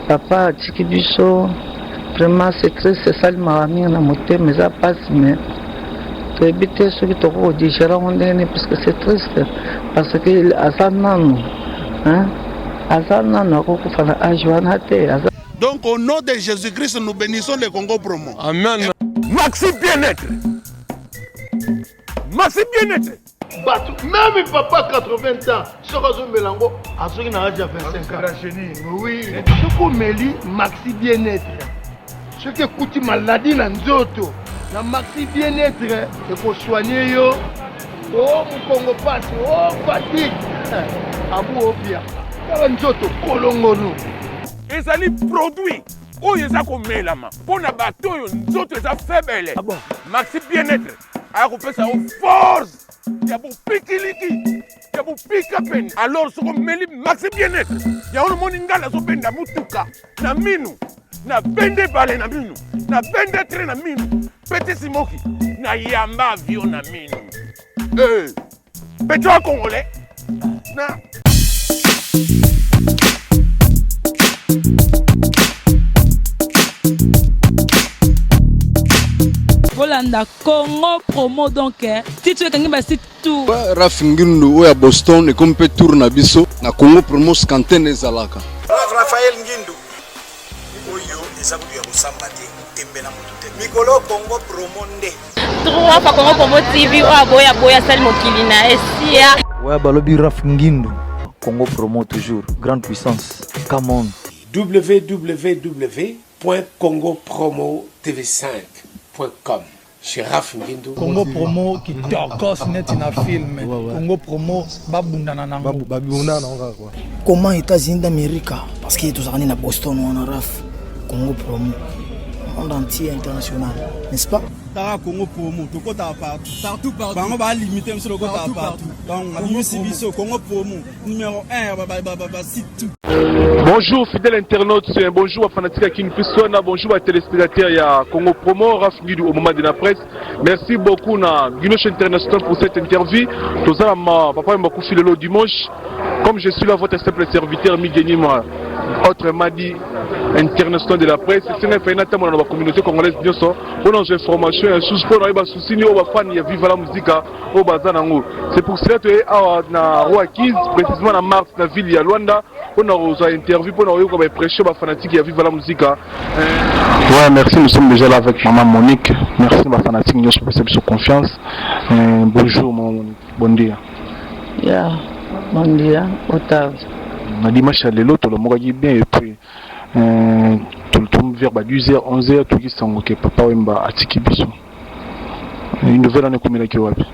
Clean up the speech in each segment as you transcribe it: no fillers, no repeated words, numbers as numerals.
Papa atiki biso vraiment c'est triste, esali mawa mingi na motema, eza pasi mais toyebi te soki tokoki kodigere yango ndenge nini parce que c'est triste parce que aza nanu hein, aza nanu akokufa na age wana te aza. Donc au nom de Jésus-Christ, nous bénissons le Congo promo. Amen. Maxi bien-être. Maxi bien-être. Bato meme papa 80 ans soki azomela yango azoki na age ya 25 ans. Oui, soki omeli maxi bien-être soki ekuti maladie na nzoto na maxi bien-être ekosoigne yo o oh, mokongo pasi o oh, fatigue abu obia tala nzoto kolongono. Ezali produit oyo eza komelama mpo na bato oyo nzoto eza faible. Ah bon? Maxi bien-être aya kopesa yo force ya bopikiliki ya bopika pene. Alors soki omeli maxi bien-être yango nomoni ngai nazobenda motuka na minu, na bende bale na minu, na bende tre na minu, peti simoki na yamba avion na minu. Eh, petrole congolais na Bolanda Congo promo donc eh, titre ekangi ba site tout. Raf Ngindu oyo ya Boston ekomi mpe tour na biso na Congo promo scantene ezalaka. Raphaël Ngindu oyo eza kutu ya kosamba te tembe na motu te mikolo Congo promo nde Trois fois Congo Promo TV oyo aboya aboya asali mokili na esia. Ouais, balobi Raf Ngindu. Congo Promo toujours, grande puissance. Come on. www.congopromotv5.com chez Raf Ngindu. Congo Promo kitokos neti na film. Congo Promo babundana nango. Babundana nango kaka quoi. Comment États-Unis d'Amérique parce que tozalaka nde na Boston wana Raf Congo Promo monde entier international n'est-ce pas? Tala Congo Promo tokotaka partout partout partout bango ba limite biso tokotaka partout donc abimisi biso Congo Promo numéro 1 ya ba ba ba site tout. Bonjour fidèle internaute, bonjour à fanatique à King Pisona, bonjour à téléspectateurs ya Congo Promo, Raf Guidu au moment de la presse. Merci beaucoup na Guinoche International pour cette interview. Tozala ma papa Mbakufi lelo dimanche. Comme je suis là votre simple serviteur Miguel autrement dit international de la presse, c'est un fait na la communauté congolaise nyonso pour nos informations ya sous pour na ba souci ni ba fan ya Viva la Musica oyo baza nango. C'est pour cela toye awa na Roi Kids, précisément na Mars na ville ya Luanda pour na kozwa interview pour na koyoka ba impression ba fanatique ya Viva la Musica. Ouais, merci, nous sommes déjà là avec maman Monique. Merci ba fanatique nyonso pour cette confiance. Euh, bonjour maman Monique. Bon dia. Yeah, bon dia, boa tarde. Na dimanche ya lelo tolomokaki bien et puis euh, tolotomi vers ba 10h 11h toki sango ke papa Wemba atiki biso. Une nouvelle wana ekomelaki wapi?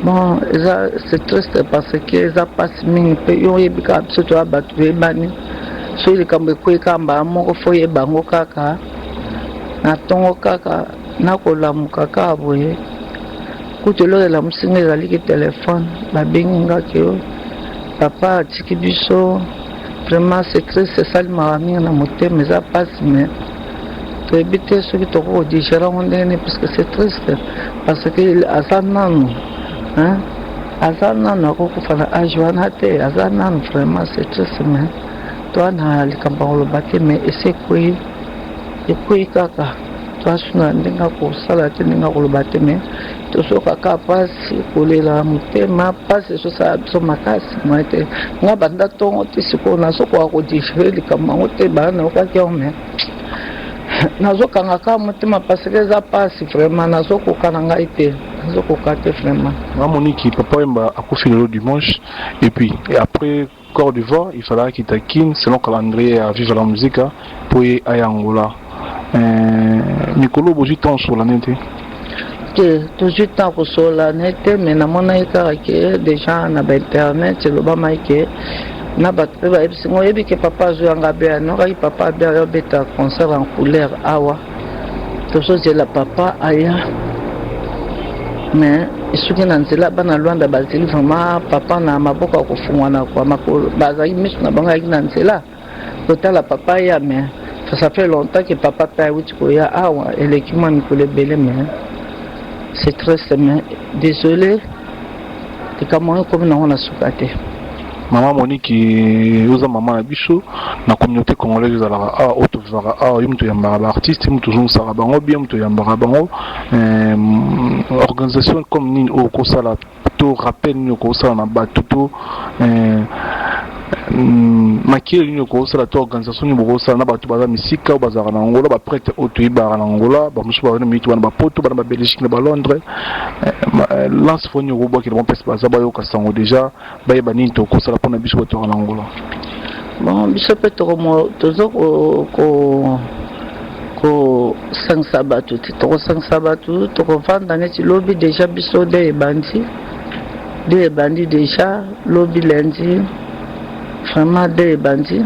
Bon, eza c'est triste parce que eza pasi mingi mpe yo oyebi kaka biso toya bato toyebani soki likambo ekwei kaka mbala moko fo oyeba yango kaka na ntongo kaka nakolamuka kaka boye kutu eloko elamusi nga ezaliki telefone babengi nga ke papa atiki biso vraiment c'est triste esali mawa mingi na motema eza pasi mais toyebi te soki tokoki kodigere yango ndenge nini parce que c'est triste parce que aza nanu hein? aza nanu akokufa na age wana te aza nanu vraiment c'est triste mais toa na likambo ya koloba te mais esi ekwei ekwei kaka toasu na ndenge ya kosala te ndenge ya koloba te mais tozoka kaka mpasi kolela motema mpasi ezosala biso makasi moye te nga banda ntongo ti sikoyo nazokoka kodigere likambo yango te baa nayokaki yango mais nazokanga kaka motema parce que eza mpasi vraiment nazokoka na ngai te nazokoka te vraiment. Nga Monique papa Wemba akufi lelo dimanche et puis et après Corps d'Ivoire il fallait akita Kin selon calendrier ya Viva la Musica po ye aya Angola euh, mikolo bozwi temps osolola ne te? Te tozwi temps kosolola ne te mais namonaki kaka ke dejà na ba internet elobamaki ke na bato mpe bayebisi nga oyebi ke papa azoyanga be nokaki papa abe ayobeta concert en couleur awa tozozela papa aya mais esuki na nzela bana Luanda bazeli vraiment papa na maboko ya kofungwana kwa makolo bazalaki miso na bango ayaki na nzela kotala papa aya mais ça fait longtemps que papa mpe awuti koya awa eleki mwa mikolo ebele mais c'est triste mais désolé likambo yango ekomi nango na suka te. Mama Monique oza mama na biso na communauté congolaise ezalaka awa oyo tozalaka awa yo moto oyambaka ba artiste moto ozongisaka bango bien moto oyambaka bango euh, organisation comme nini oyo okosala to rappel nini okosala na bato to euh, makele nini okosala to organisation nini bokosala na bato baza misika oyo bazalaka na Angola ba prêtre oyo toyebaka na Angola bamosusu baza na minute wana bapoto bana ba Belgique na ba Londres eh, lance fo nini okobwakela bango mpesi baza bayoka sango déjà bayeba nini tokosala mpona biso bato yaka na Angola. Bon, biso mpe tozo kosangisa bato te, tokosangisa bato, tokovanda neti lobi deja biso nde ebandi nde ebandi deja lobi lundi vraiment nde ebandi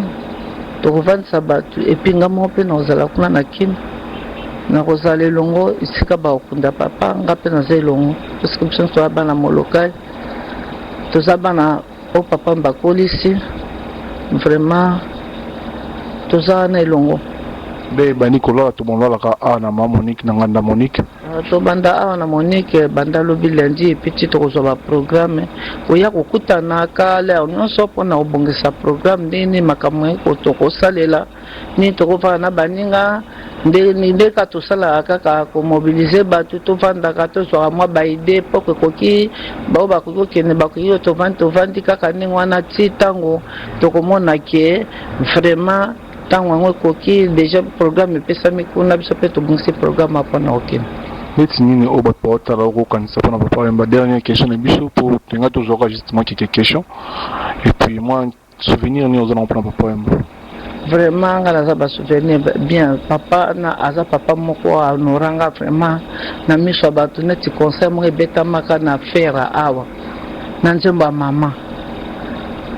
tokovandisa bato epuis nga moko mpe nakozala kuna na Kin nakozala elongo esika bakokunda papa nga mpe naza elongo parce que biso nyonso toza bana Molokai toza bana oyo papa bakolisi vraiment toza wana elongo. Nde ebandi kolala tomolalaka awa na ma Monique na nganda Monique. Ah, tobanda awa na Monique banda lobi lundi epuis ti tokozwa baprograme koya kokutanaka lere nyonso mpona kobongisa programe ndenge makambo tokosalela nini tokofanda na baninga nde nde kaka tosalaka kaka komobilize bato tovandaka tozwaka mwa baide poko ekoki baoyo bakoki kokende bakoki tovandi tovandi kaka ndenge wana ti ntango tokomona ke vraiment ntango yango ekoki deja programme epesami kuna biso mpe tobongisi programme mpona kokende. Neti nini oyo bato baotala okokanisa mpona papa Wemba? Dernière question na biso mpo tolinga tozwaka juste mwa quelques questions et puis mwa souvenir nini oza nango mpona papa Wemba? Vraiment nga naza ba souvenir bien papa na aza papa moko honora nga vraiment na miso ya bato neti concert moko ebetamaka na fera awa na nzembo ya mama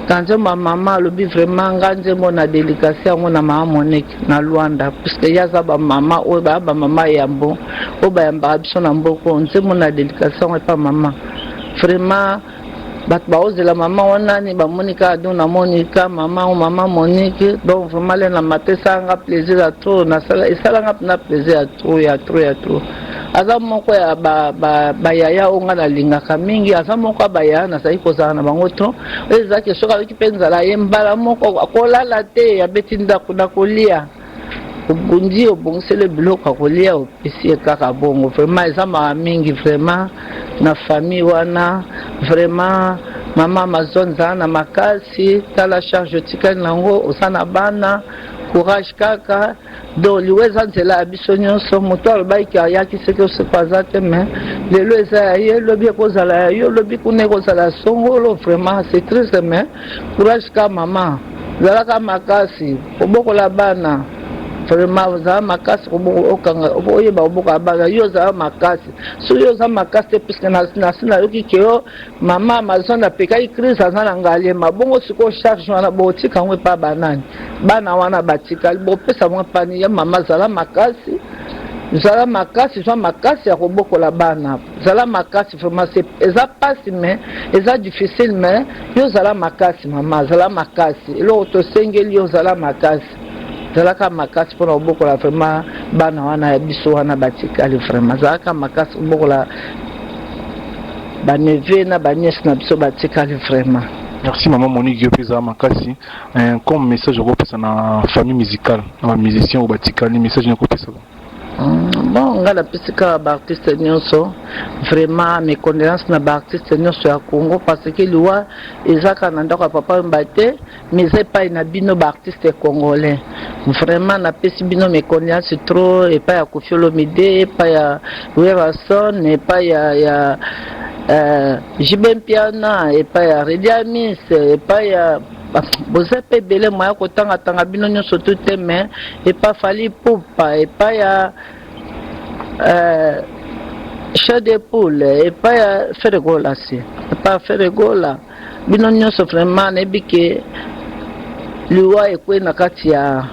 na nzembo ya mama alobi vraiment nga nzembo na délicace yango na mama Monique na Luanda puisque ye aza bamama oyo baya bamama yambo oyo bayambaka biso na mboko nzembo na délicace yango epa mama vraiment bato baozela mama wana ni bamoni kaka donc namoni ka mama o mama Monique donc vraiment le na mate esalanga plaisir ya trop nasala esalanga mpena plaisir ya trop ya trop ya trop aza moko ya bayaya oyo ngai nalingaka mingi aza moko ya bayaya nazali kozala na bango trop oyo ezalaki soki ayoki mpe nzala ye mbala moko akolala te abeti ndako na kolia obundi obongiseli biloko ya kolia opesi ye kaka bongo vraiment eza mawa mingi vraiment na famille wana vraiment mama amazon zala na makasi tala charge otikali nango oza na bana courage kaka donc liwa eza nzela ya biso nyonso moto alobaki ayaki soki oseko aza te mais lelo eza ya ye lobi ekozala ya yo lobi kuna ekozala ya songolo vraiment c'est triste mais courage ka mama zalaka makasi kobokola bana vraiment ozala makasi okanga oyeba kobokola bana yo ozala makasi soki yo oza makasi te puisque nasi nayoki ke yo mama amazon apekaki crise aza na ngaliema bongo sikoyo charge wana botika yango epa banani bana wana batikali bopesa bango epani ya mama zala makasi zala makasi zwa makasi ya kobokola bana zala makasi vraiment eza pasi mais eza difficile mais yo zala makasi mama zala makasi eloko tosengeli yo zala makasi zalaka makasi mpona kobokola vraiment bana wana ya biso wana batikali vraiment zalaka makasi kobokola baneve na baniese na biso batikali vraiment. Merci maman Monique yo mpe ezala makasi comme message okopesa na famille musicale na ba musiciens oyo batikali message nini okopesa bango? Bon nga napesi kaka ba artiste nyonso vraiment mes condoléances na ba artiste nyonso ya Congo parce que liwa eza kaka na ndako ya papa Wemba te mais eza epai na bino ba artiste congolais vraiment napesi bino mes condoléances trop epai ya Koffi Olomide epai ya Werrason epai ya, ya JB Mpiana epai ya Reddy Amis epai ya boza mpe ebele moya kotangatanga bino nyonso tu te mais epa Fally Ipupa epai ya Chef de Poule epai ya Ferre Gola si epai ya Ferre Gola bino nyonso vraiment nayebi ke liwa ekwei na kati ya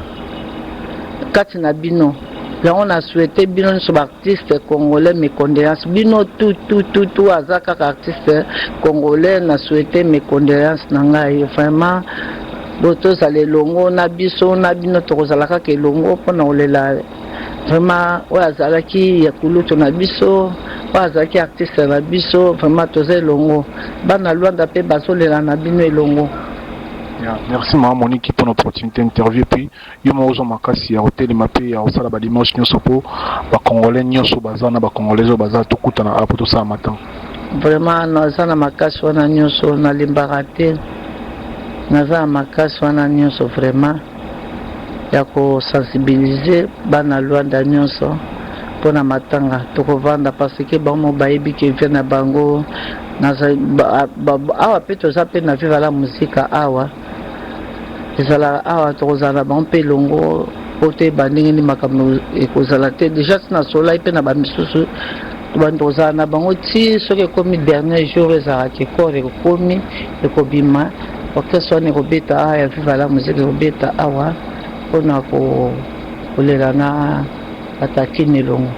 kati na bino yango na souhaite bino nyonso ba artiste congolais mes condoléances bino tout tout tout tout aza kaka artiste congolais na souhaite mes condoléances na ngai vraiment bo tozala elongo na biso na bino tokozala kaka elongo mpona kolela vraiment oyo azalaki ya kulutu na biso oyo azalaki artiste na biso vraiment toza elongo bana Luanda mpe bazolela na bino elongo. Yeah, merci mama Monique pour l'opportunité interview puis yo moko ozwa makasi ya kotelema mpe ya kosala ba dimanche nyonso mpo ba congolais nyonso baza na ba congolais oyo baza tokutana awa mpo tosala matanga. Vraiment naza na makasi wana nyonso, nalembaka te, naza na makasi wana nyonso vraiment ya ko sensibiliser bana Luanda nyonso mpo na matanga. Tokovanda parce que bango moko bayebi ke vie na bango naza awa mpe toza mpe na Viva la Musica awa ezalaka awa tokozala na bango mpe elongo mpo toyeba ndenge nini makambo ekozala te. Deja si nasololaki mpe na bamisusu tobandi tokozala na bango ti soki ekomi dernier jour ezalaka ke corps ekokomi ekobima orchestre wana ekobeta awa ya Viva la Musica ekobeta awa mpona kolela na batakini elongo.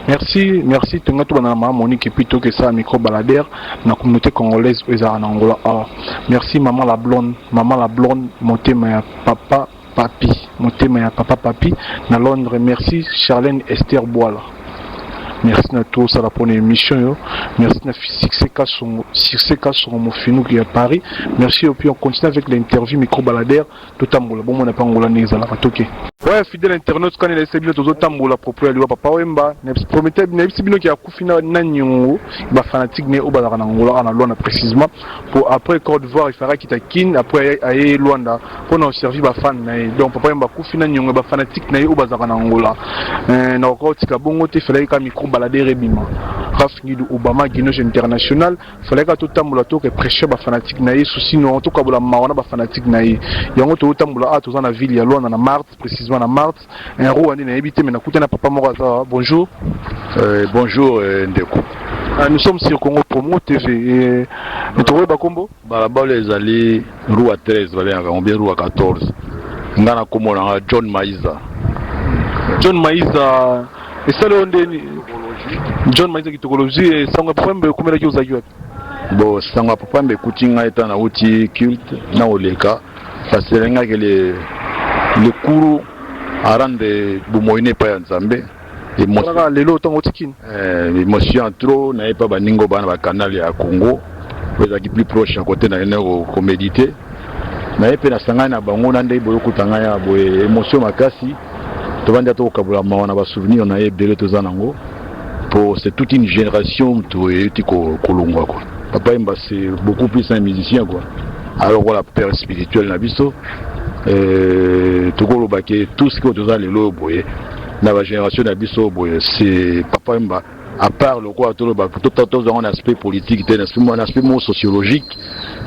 Merci, merci tonga tobanda na mama Monique et puis tokesala micro baladeur na communauté congolaise oyo ezalaka na Angola awa. Merci maman la blonde, maman la blonde motema ya papa Papi, motema ya papa Papi na Londres. Merci Charlène Esther Bwala. Merci na tout osala pona émission yo. Merci na Succès Kasongo, Succès Kasongo Mofinuki ya Paris. Merci et puis on continue avec l'interview micro baladeur. Totambola bomona pe Angola ndenge ezalaka toke. Ouais fidèle internaute kani nayebisi bino tozotambola propos ya liwa papa Wemba na promete nayebisi bino ke akufi na na niongo ba fanatique ne oyo bazalaka na Angola awa na Luanda précisément po après Côte d'Ivoire il fallait akita Kin après aye Luanda pona ko servir ba fan na ye donc papa Wemba akufi na niongo ya ba fanatique na ye oyo bazalaka na Angola euh, nakoka kotika bongo te fallait ka micro baladeur ebima Raf Ngidu Obama Guinoche international Fallait kaka totambola to reprecher ba fanatiques na ye souci no tokabola mawa na ba fanatiques na ye yango tozotambola awa toza na ville ya Luanda na Marthe précisément na Marthe un roi nde nayebi te mais nakutani na papa moko aza bonjour. Bonjour ndeko. Nous sommes sur Congo Promo TV et tokoyeba kombo? Balabala ezali rua 13 babengaka yango bien rua 14 nga na kombo na nga John Maiza. John Maiza esali oyo nde John Maiza kitokologie sango ya papa Wemba ekomelaki ozalaki wapi? Bon sango ya papa Wemba ekuti ngai ntango nauti culte na koleka parce elengaki le le kuru arendre bomoi na epai ya Nzambe. Kaka lelo ntango oti Kin? Emotion ya trop naye pa baninga oyo bana ba canal ya Congo oyo ezalaki plus proche ya kote na komedite naye mpe nasangani na bango na ndenge boyokuta ngai ya boye emotion makasi tovandi ata kokabola mawa na basouvenir na ye ebele toza nango po c'est toute une génération moto eyuti kolongwa quoi. Papa Wemba c'est beaucoup plus un musicien quoi, alors voilà père spirituel na biso tokoloba ke tout ce que toza lelo oyo boye na ba génération na biso boye c'est Papa Wemba. À part lokola toloba tozwa yango na aspect politique te, na aspect moko sociologique,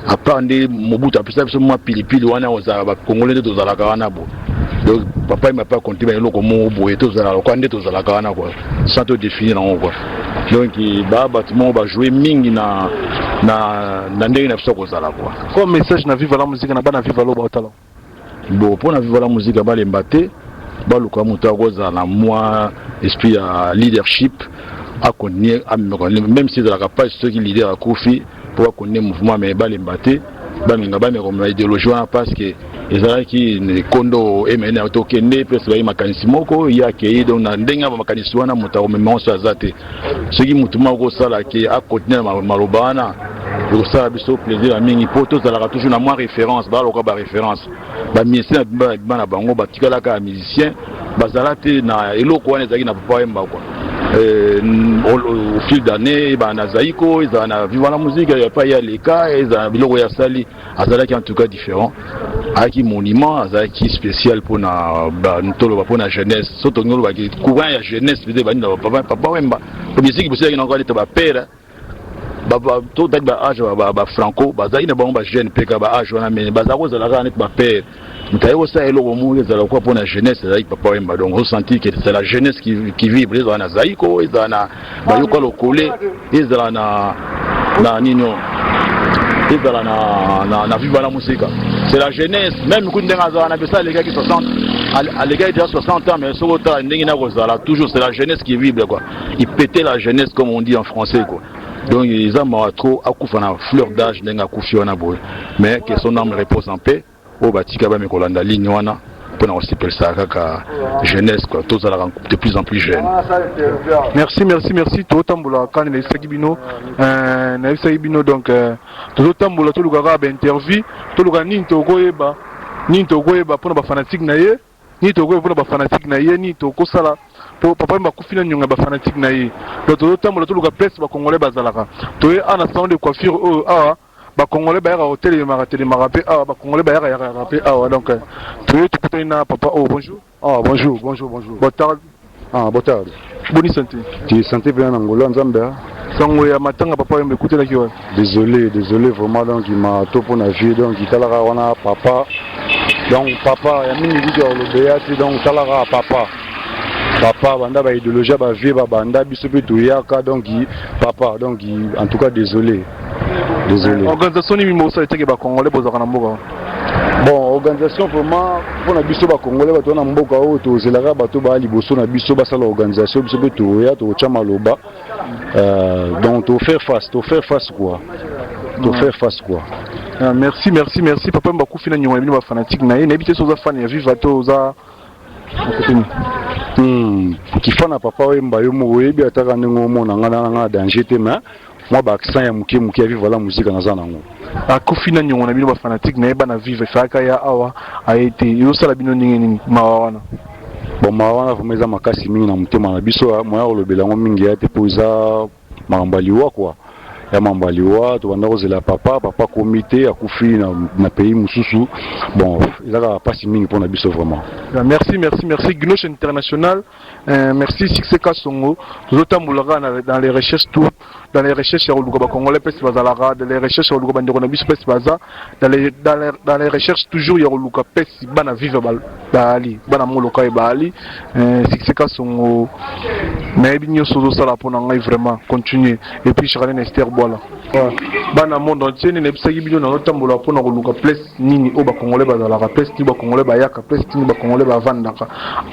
à part nde Mobutu apesa biso mwa pilipili wana kozala ba Congolais nde tozalaka wana bo. Donc Papa Wemba mpe akontribue na eloko moko boye tozalaka lokola nde tozalaka wana quoi, sans to définir yango quoi. Donc ba bato moko ba jouer mingi na na na ndenge na biso kozala quoi. Comme message na Viva la Musica na bana Viva Loba otala. Bon pona Viva la Musica balemba te, baluka moto akozala na mwa esprit ya leadership a continuer amemaka même si ezalaka pasi soki leader akufi po ba continuer mouvement mais balemba te baminga bameka komema idéologie wana parce que ezalaki kondo emene tokende place bayi makanisi moko ye akei donc na ndenge ya makanisi wana moto akomema nyonso aza te soki moto moko akosala ke akontinue na maloba wana ekosala biso plaisir ya mingi mpo tozalaka toujours na mwa référence baloka ba référence ba musicien bima na bango batikalaka ya musicien bazala te na eloko wana ezalaki na Papa Wemba quoi. Au fil d'année ebanda na Zaiko, ezala na Viva la Musique epai ya leka, ezala na biloko ya sali, azalaki en tout cas différent, ayaki monument, azalaki spécial mpona toloba mpona jeunesse. So tolingi olobaki courant ya jeunesse peut-être ebandi na Papa Wemba, po musique biso ezalaki nango neti ba père totali ba age ba franco bazalaki na bango ba jeune mpe kaka ba age wana mais bazalaki kozala kaka neti ba père. Moto aye kosala eloko moko ezala lokola mpona jeunesse ezalaki Papa Wemba. Donc osentir que c'est la jeunesse qui vibre, ezala na Zaiko, ezala na Bayoka Lokole, ezala na nini ezala na Viva la Musica, c'est la jeunesse. Même kutu ndenge azala na biso alekaki 60, alekaki déjà 60 ans, mais soki otala ndenge na kozala toujours c'est la jeunesse qui vibre quoi. Il pétait la jeunesse comme on dit en français quoi. Donc eza mawa trop akufa na fleur d'âge ndenge akufi wana boye, mais que son âme repose en paix. Oyo batika bame kolanda ligne wana. mpona kosepelisa kaka jeunesse quoi, tozalaka de plus en plus jeune. Merci, merci, merci. Totambola kani nayebisaki bino, nayebisaki bino. Donc tozotambola, toluka kaka bainterview, toluka nini tokoyeba, nini tokoyeba mpona bafanatike na ye, nini tokoyeba mpona bafanatike na ye, nini tokosala po papa Wemba akufi na niongo ya bafanatike na ye. Donc tozotambola, toluka place bacongolais bazalaka. Toye awa na salon de coiffure oyo. Awa bacongolais bayaka kotelemaka telemaka mpe awa bacongolais bayaka yakaka mpe awa. Donc toye, tokutani na papa oyo. Bonjour. Ah, bonjour, bonjour, bonjour. Boa tarde. Ah, boa tarde. Boni santé? Ti santé mpe na ngolo ya Nzambe. Sango ya matanga papa Wemba ekutelaki wapi? Désolé, désolé vraiment. Donc ma to mpona vie, donc talaka wana papa, donc papa ya mingi kutu ya kolobeya te. Donc talaka papa, papa banda baidéologie ya bavie babanda biso mpe toyaka. Donc papa, donc en tout cas désolé, désolé. Organisation nini mosala eteke bacongolais bozalaka na mboka? Bon, organisation vraiment mpona biso bacongolais, bato wana mboka oyo, tozelaka bato baya liboso na biso basala organisation. Biso mpe toya, tokotya maloba, donc tofaire face, tofaire face quoi, tofaire face quoi. Ah, merci, merci, merci. Papa Wemba akufi na niongo na bino bafanatike na ye. Nayebi te so oza fan ya Viva to oza okotini. Kifana papa Wemba, yo moko oyebi ataka ndenge omona nga na nga danger te, mais mwa baaccent ya moke moke ya Viva la Musique naza nango. Akufi na niongo na bino bafanatike na ye, bana Viva. Efalaka ya awa, aye te. Ezosala bino ndenge nini mawa wana? Bon, mawa wana vraiment eza makasi mingi na motema na biso. Moya kolobela yango mingi ya te, mpo eza makambo ya liwa quoi, ya mambo ya liwa. Tobanda kozela papa, papa komi te, akufi na pays mosusu. Bon, eza kaka mpasi mingi mpona biso vraiment. Merci, merci, merci. Gnoche International, merci. Succès Kasongo. Tozotambola kaka dans les recherches, tout dans les recherches ya koluka bacongolais mpesi bazalaka, dans les recherches ya koluka bandeko na biso mpesi baza, dans les recherches toujours ya koluka mpesi bana Viva baali, bana moloka e baali. Succès Kasongo, nayebi nyonso ozosala mpo na ngai, vraiment continue. Et puis Charlene Esther Bwala, bana monde entier, nde nayebisaki bino, nazotambola mpona koluka place nini oyo bacongolais bazalaka, place nini bacongolais bayaka, place nini bacongolais bavandaka.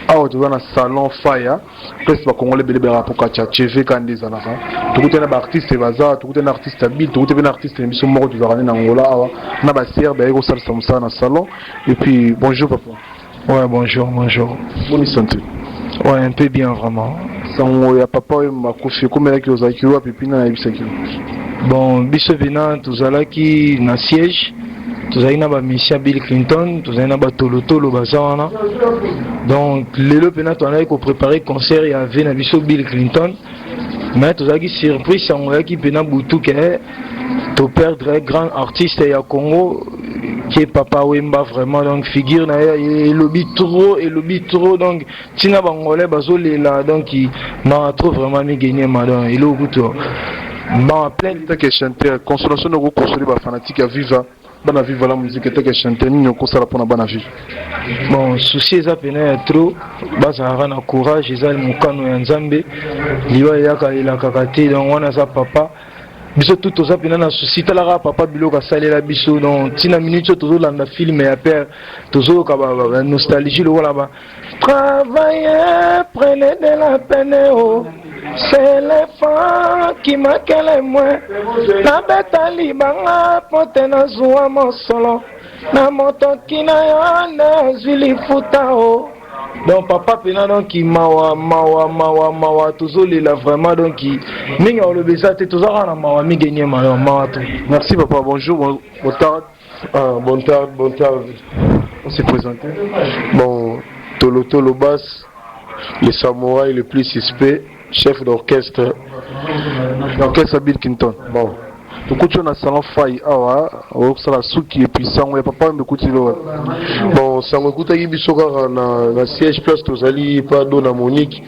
Awa toza na salon Faya, place bacongolais ebele bayaka mpo katia cheve. Ka nde ezalaka, tokutani na baartiste baza, tokutani na artiste abile, tokuti mpe na artiste na biso moko tozalaka nde na Angola awa, na basiere bayaki kosalisa mosala na salon. Et puis bonjour papa. Ouais, bonjour, bonjour. Boni santé? Ouais, un peu bien vraiment. Sango ya papa oyo makufi ekomelaki, ozalaki wapi mpina nayebisaki? Bon, biso mpena tozalaki na siège, tozalaki na bamusicien Bill Clinton, tozalaki na batolotolo baza wana. Donc lelo mpena tozalaki kopréparer concert ya ve na biso Bill Clinton, mais tozalaki surprise, sango oyaki mpena butu ke toperdre grand artiste ya Congo qui est Papa Wemba. Vraiment, donc figure na ye elobi trop, elobi trop. Donc ntina bangolais bazolela, donc mawa trop vraiment, migeniema. Donc eloko kutu mawa plein. Take chanteur, consolation noko console bafanatique ya Viva, bana Viva la Musique. Take chanteur, nini okosala mpona bana Viva? Bon, souci eza pena ya trop. Bazalaka na courage, eza mokano ya Nzambe. Liwa eyaka, elakaka te. Donc wana aza papa biso tu, toza mpena na souci. Talaka papa, biloko asalela biso. Donc ntina minute oyo tozolanda film ya père, tozoyoka nostalgie lokola ba travailler, prenez de la peine, oh c'est l'enfant qui manque le moins. Nabeta libanga po te nazwa mosolo na motoki na yo, nde azwi lifuta o. Donc papa mpena, donc mawa, mawa, mawa, mawa, tozolela vraiment. Donc mingi aloba eza te, toza kaka na mawa mingi enyema, donc mawa to. Merci papa. Bonjour, bon, bon tard. Ah, bon tard, bon tard. On s'est présenté. Bon, Tolo Tolo Bass, le samouraï le plus suspect, chef d'orchestre. Orchestre Bill Clinton. Bon. Tokuti na salon Fai awa, okosala suki. Et puis sango ya papa Wemba ekuti lo? Bon, sango ekutaki biso kaka na siège, place tozali pa do na Monique.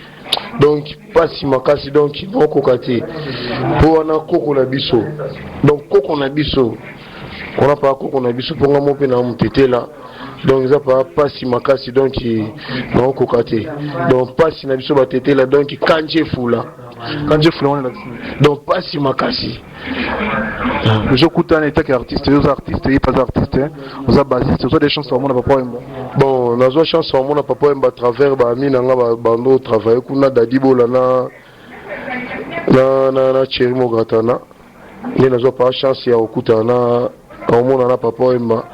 Donc pasi makasi, donc naokoka te, mpo wana koko na biso, donc koko na biso wana paa, koko na biso, mpo nga mo mpe na motetela. Donc eza paa pasi makasi, donc naokoka te. Donc pasi na biso batetela, donc kanje efula. Kanje efula wana? Donc pasi makasi. Ozokutana etake artiste, oza artiste, ye paza artiste, oza bassiste, oza des chances bamona papa Wemba? Bon, nazwa chance bamona papa Wemba à travers baami na nga bando travaille kuna, Dadi Bola na Thierry Mogratana. Nde nazwa pa chance ya kokutana na omona na papa Wemba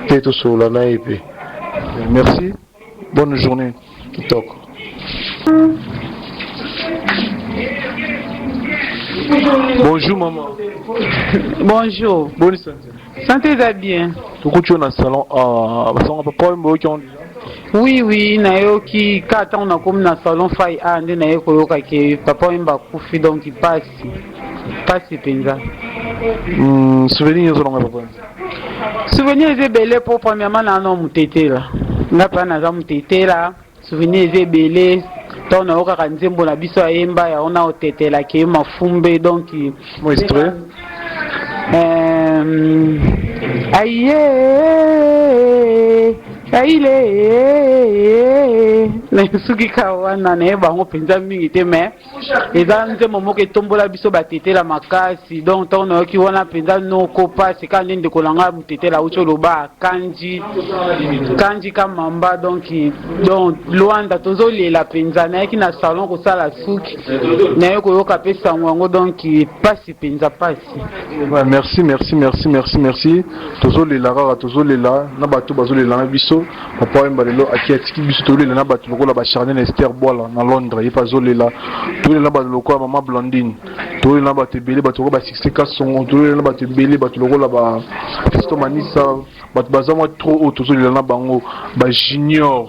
mpe tosolola na ye mpe. Merci, bonne journée. Kitoko. Bonjour maman. Bonjour. Bonne santé. Santé eza bien. Tokuti yo na salon ah, basango papa oyo boyoki yango deja? Oui oui, nayoki kaka ntango nakomi na salon fai a nde naye koyoka ke papa Wemba akufi donc pasi pasi mpenza. Souvenir nyonso nango ya papa Wemba? Souvenir eza ebele mpo premièrement nano motetela nga mpenza naza motetela souvenir eza ebele ntango nayokaka nzembo na biso ayemba yango na otetela ke mafumbe donc Mo extrait. Aye aile nasuki kaka wana nayeba yango mpenza mingi te mais eza nzembo moko etombola biso batetela makasi donc ntango nayoki wana mpenza noko mpasi kaka nde ndeko na ngai motetela auti oloba kanji kanji kamamba donc donc luanda tozolela mpenza nayaki na salon kosala suki naye koyoka mpe sango yango donc mpasi mpenza mpasi. Ouais, merci merci merci merci merci tozolela kaka tozolela na bato bazolela na biso papa wemba lelo aki atiki biso tozolela na bato lokola ba Charlene Esther Bwala na Londres ye mpe azolela tozolela na bato lokola mama Blandine tozolela na bato ebele bato lokola ba Succès Kasongo tozolela na bato ebele bato lokola ba Fiston Manisa bato baza mwa trop oyo tozolela na bango ba Junior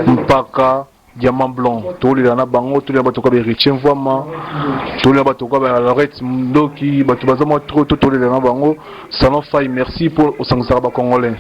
Mpaka Diamant blanc tolela na bango tolela bato kwa ba Heritier Mvuama tolela bato kwa ba Lorette Ndoki bato baza mwa trop to tolela na bango salon fai merci mpo osangisaka ba congolais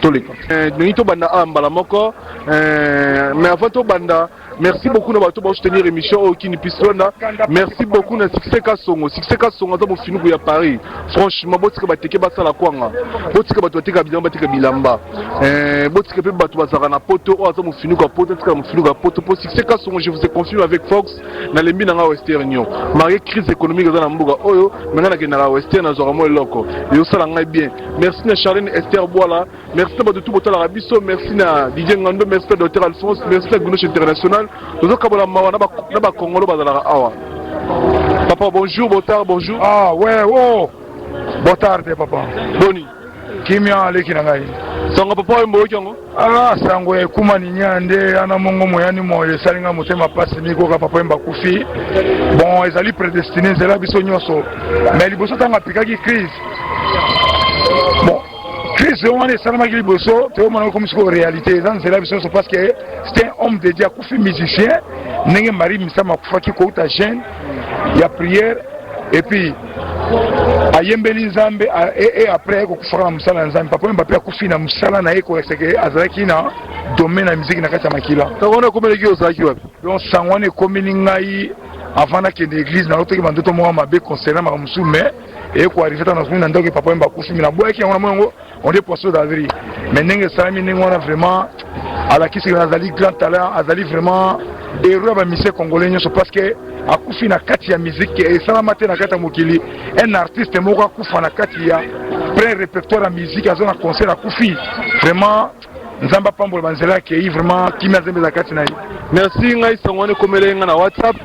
toleka tolingi tobanda awa mbala moko mais avant tobanda merci beaucoup na bato baosoutenir émission oyo kini pislonda merci beaucoup na succès kasongo succès kasongo aza mofinuku ya paris franchement botika bateke basala kwanga botika bato bateka bilamba bateka bilamba Eh, botika mpe bato bazalaka na poto oyo aza mofinuku ya poto atikala mofinuku ya poto mpo succès kasongo je vous ai confirme avec fox nalembi na ngai western union malgré crise économique eza na mboka oyo me ngai nakendaka western nazwaka mwa eloko ezosala ngai bien merci na charlene esther bwala merci na bato tu botalaka biso merci na didier ngando merci na docteur alphonse merci na gunoche international tozokabola mawa na bakongolo bazalaka awa papa bonjour botard bonjour ah ouais oh botard papa boni Kimia aleki na ngai. Sango papa oyo mboyoki yango? Ah, sango ya ekuma ninya nde ana mongo moyani moyo esali ngai motema pasi mingi koka papa Wemba akufi. Bon, ezali predestine nzela biso nyonso. Mais liboso ntango apikaki crise. Bon, crise wana esalamaki liboso toyomona ekomi sikoyo réalité eza nzela biso nyonso parce que c'est un homme de Dieu akufi musicien ndenge Marie Misamu akufaki kouta jeune ya prière et puis ayembeli nzambe et après aye kokufaka na mosala ya nzambe papa wemba mpe akufi na mosala na ye kolakisa ke azalaki na domaine ya miziki na kati ya makila sango wana ekomelaki yo ozalaki wapi donc sango wana ekomeli ngai avant nakende église nalotaki bandoto moko mabe concernant makambo mosusu mais eye koarrive ntango nakomi na ndako papa wemba akufi me nabwaki yango namoni yango on est poisson d'avril mais ndenge esalami ndenge wana vraiment alakisi azali grand talent azali vraiment héros ya bamisie congolais nyonso parce que akufi na kati ya musique esalama te na kati ya mokili un artiste moko akufa na kati ya plein répertoire ya musique aza na concert akufi vraiment nzambe apambola banzela akei vraiment kimia nzambe eza kati na ye merci ngai sango wana ekomela ngai na whatsapp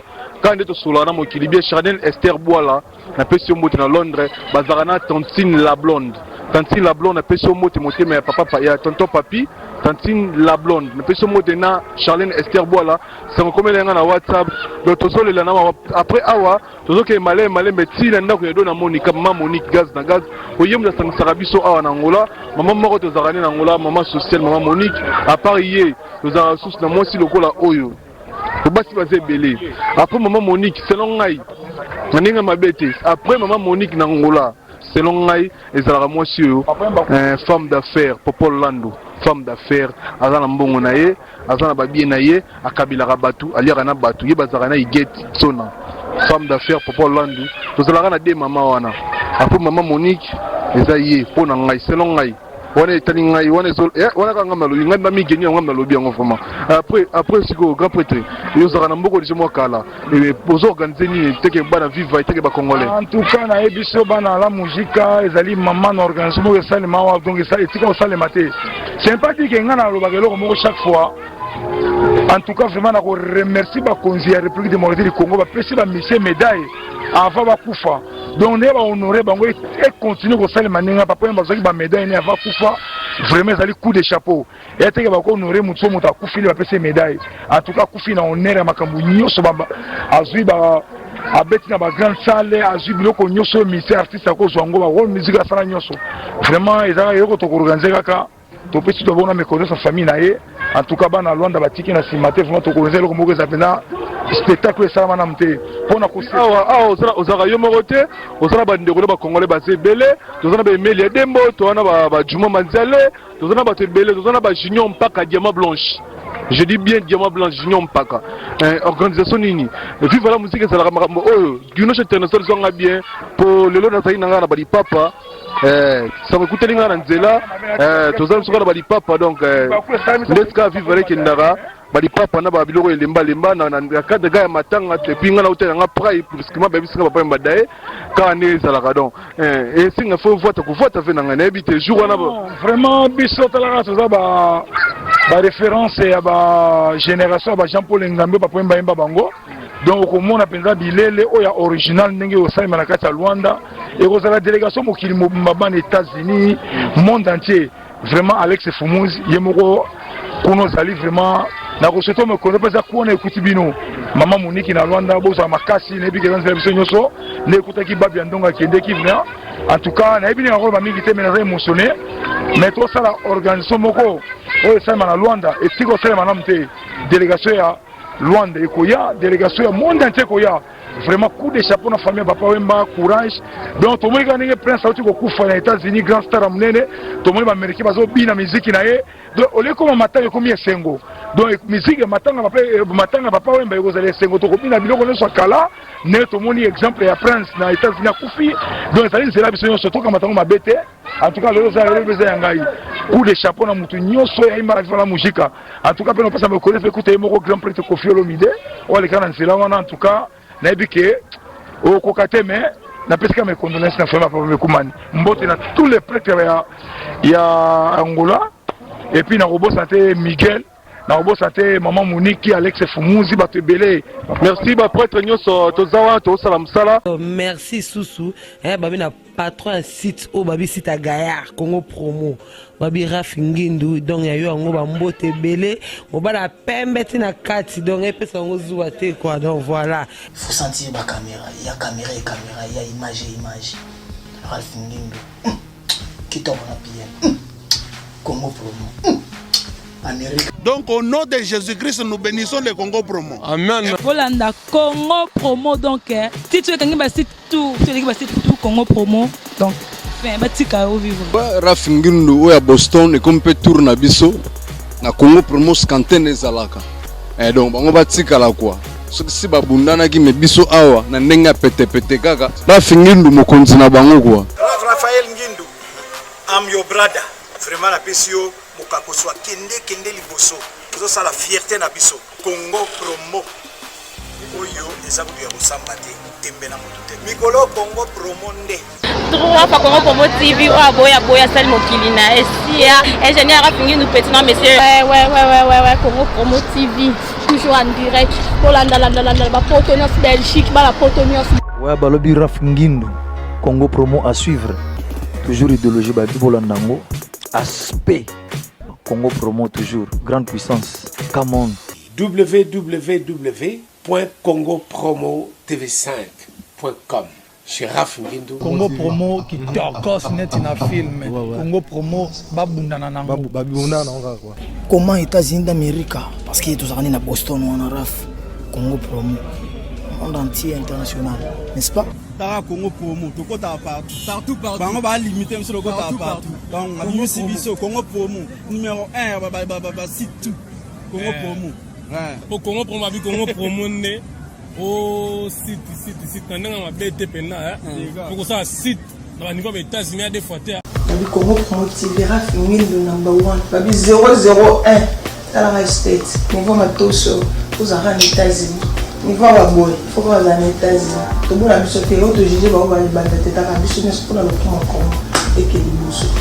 kaka nde tosololaka na mokili bie chardin esther bwala Napesi yo mbote na Londres, bazalaka na tantine la blonde. Tantine la blonde napesi yo mbote motema ya papa ya tonton papi. Tantine la blonde napesi yo mbote na Charlene Esther Bwala sango komela nga na WhatsApp. Donc tozolela na après awa tozokende malembe malembe ti na ndako ya do na Monica, mama Monique gaz na gaz. Oye moto asangisaka biso awa na Angola, mama moko tozalaka ne na Angola, mama sociale, mama Monique. À part ye tozalaka susu na mwasi lokola oyo. Po basi baza ebele. Après maman Monique selon ngai na ndenge mabe te. Après maman Monique na Angola selon ngai ezalaka mwasi oyo eh, femme d'affaires Popol Lando femme d'affaires aza na mbongo na ye aza na babie na ye akabelaka bato aliaka na bato ye bazalaka na Igeti Tsona femme d'affaires Popol Lando tozalaka na de mama wana après maman Monique eza ye mpo na ngai selon ngai wana etali ngai wana ezo eh, wana kaka ngai nalobi ngai mami geni yango ngai nalobi yango vraiment après après sikoyo grand prêtre yo ozalaka na mboko deja mwa kala ozo organiser nini teke bana viva eteke ba congolais en tout cas nayebi so bana la musica ezali mama na organisation moko esalema awa donc etika kosalema te c'est pas dit ke ngai nalobaka eloko moko chaque fois en tout cas vraiment nako remercie bakonzi ya république démocratique du congo bapesi bamisie médaille avant bakufa donc ndenge bahonore bango econtinue kosalema ndenge papa oyo bazwaki bamédaille ne avant kufa. Vraiment ezali coup de chapeau. Eya te ke bako honorer moto so moto akufi nde bapesi ye médaille. En tout cas akufi na honneur ya makambo nyonso ba azwi ba abeti na ba grande salle, azwi biloko nyonso oyo musicien artiste akozwa yango, ba role musique asala nyonso. Vraiment ezalaka eloko toko organiser kaka topesi d'abord na meconnaissance ya famille na ye. En tout cas bana Luanda batiki na nsima te, vraiment tokoorganiser eloko moko eza mpenza spectacle esalama nanu te mpo na awa awa ozalaka yo moko te, oza na bandeko na bacongolais baza ebele, toza na baemeli ya dembo, toza na bajuma manzale, toza na bato ebele, toza na bajunior mpaka diamant blanche. Je dis bien diamant blanche, junior mpaka. Organisation nini Viva la musique ezalaka makambo oyo Guinoche International ezwanga bien po lelo nazali na ngai na balipapa. Sango ekuteli ngai na nzela, toza biso kaka na balipapa, donc nde sika Viva la ekendaka balipapa na babiloko elembalemba na cadre ga ya matanga. Et puis ngai nauta nanga prai brusquement bayebisi nga papa mbadaye kaka nde ezalaka, donc esinga fo vwata kovwata ve na ngai nayebi te jour wana. Vraiment biso talaka toza ba référence ya ba génération ya ba Jean Paul Ngambe, papa Wemba yemba bango. Donc okomona mpenza bilele oyo ya original ndenge osalema na kati ya Luanda. Ekozala délégation mokili mobimba, bana États-Unis, monde entier. Vraiment Alex Fumuzi ye moko kuna ozali, vraiment nakosoto mokondo mpe eza kuna ekuti bino mama Moniki na Luanda, bozala makasi. Nayebi ke eza nzela biso nyonso nde ekutaki babi ya ndongo akendeki. Vraiment en tout cas nayebi ndenge nakoloba mingi te, mais naza émotionné. Mais tosala organisation moko oyo esalema na Luanda esika osalema nanu te. Délégation ya Luanda ekoya, délégation ya monde entier ekoya. Vraiment coup de chapeau na famille ya papa Wemba, courage. Donc tomoni kaka ndenge Prince auti kokufa na États-Unis, grand star ya monene, tomoni baaméricain bazobina miziki na ye. Donc olie koma matanga ekomi esengo. Donc miziki ya matanga papa, matanga papa Wemba ekozala esengo, tokobina biloko nyonso ya kala nde tomoni exemple ya Prince na États-Unis akufi. Donc ezali nzela biso nyonso tokamata yango mabe te. En tout cas lelo eza lelo eza ya ngai, coup de chapeau na mutu nyonso ya yimba na Viva la Musica. En tout cas mpe napesa mokolo mpe kuta ye moko grand prêtre Koffi Olomide oyo aleka na nzela wana. En tout cas nayebi ke okoka te, mais napesi kaka mes condoléances na famille papa Mekumani, mbote na tous les prêtres ya Angola. Et puis nakobosana te Miguel, nakobosana te mama Moniki, Alex Fumuzi, bato ebele. Merci baprêtre nyonso, toza wana tozosala mosala. Merci susu babi na patron ya site oyo, babi site ya Gaillard Congo Promo, babi Raf Ngindu. Donc ya yo yango bambote ebele, mobala pembe ntina kati, donc epesa yango zuwa te quoi. Donc voilà. Faut sentir ba caméra, ya caméra et caméra, ya image et image. Ralph Ngindu. Kitoko na PM. Congo Promo. Amérique. Donc au nom de Jésus-Christ, nous bénissons le Congo Promo. Amen. Bolanda Congo Promo, donc titre ekangi basite tout, eleki basite tout, Congo Promo. Donc fin batika yo vivre. Raf Ngindu oyo ya Boston ekomi mpe tour na biso na Congo Promo scantene ezalaka. Donc bango batikala kwa soki si babundanaki, me biso awa na ndenge ya petepete kaka Raf Ngindu mokonzi na bango kwa. Raphaël Ngindu, I'm your brother. Vraiment napesi yo mokakoso, akende kende liboso, ozosala fierté na biso. Congo Promo oyo eza kutu ya kosamba te, tembe na motu te. Mikolo Congo Promo nde Trois fois Congo Promo TV oyo aboya boya asali mokili na esia ingénieur Rafingi petit non monsieur. Ouais, Congo Promo TV toujours en direct, kolanda landa landa bapoto nyonso, Belgique, bana poto nyonso. Ouais, balobi Raf Ngindu, Congo Promo à suivre. Toujours idéologie babi bolanda yango. Aspect Congo Promo toujours grande puissance. Come on. www.congopromotv5.com chez Raf Ngindu. Congo Promo kitokos neti na film. Congo Promo babundana nango. Babundana nango kaka quoi. Comment États-Unis d'Amérique, parce que tozalaka nde na Boston wana. Raf, Congo Promo monde entier, international, n'est-ce pas? Taka Congo Promo, tokotaka partout partout partout. Bango balimite biso, tokotaka partout. Donc abimisi biso Congo Promo numéro 1 ya basite tout, Congo Promo. Po Congo Promo, abi Congo Promo nde o site site site na ndenge mabe te mpenza, po kosala site na baniveau ya baÉtats-Unis ya deux fois te. Babi Congo Promo TV, Raf Ngindu number 1, babi 001. Talaka state niveau matoso, ozalaka na États-Unis, niveau ya baboye fo kaka ozala na États-Unis. Tobona biso te oyo tojuge bango balibanda te, taka biso nyonso mpona lokuma Congo eke liboso.